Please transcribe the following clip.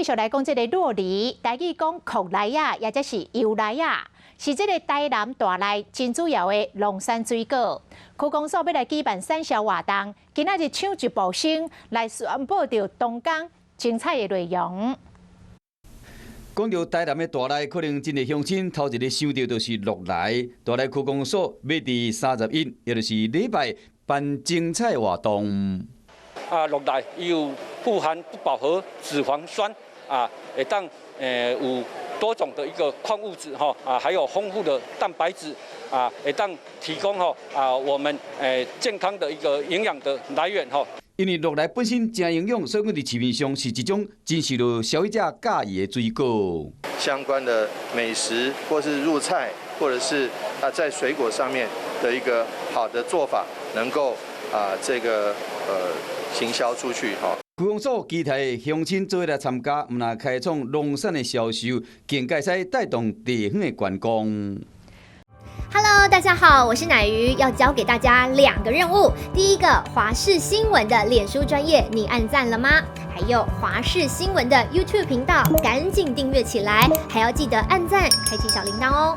續來講這个酪梨，台語講櫂梨仔，抑者是油梨仔，是這个台南大內真主要的農產水果。區公所欲來舉辦產銷活動，今仔日搶一步先來宣布著當工精彩的內容。講著台南的大內，可能真濟鄉親頭一个想著就是酪梨。大內區公所欲佇31，也就是禮拜辦精彩活動。啊，酪梨伊有富含不飽和脂肪酸啊，會當有多種的一個礦物質吼啊，還有豐富的蛋白質啊，會當提供吼啊我們健康的一個營養的來源吼。因為酪梨本身誠營養，所以講佇市面上是一種真受著消費者佮意的水果。相關的美食，或是入菜，或者是啊在水果上面的一個好的做法，能夠啊這個行銷出去哈。區公所期待鄉親做伙來參加，毋但開創農產的銷售，更會使帶動地方的觀光。 Hello，大家好，我是乃瑜，要交給大家兩個任務。第一個，華視新聞的臉書專頁，你按讚了嗎？還有華視新聞的 YouTube 頻道，趕緊訂閱起來，還要記得按讚，開啟小鈴鐺哦。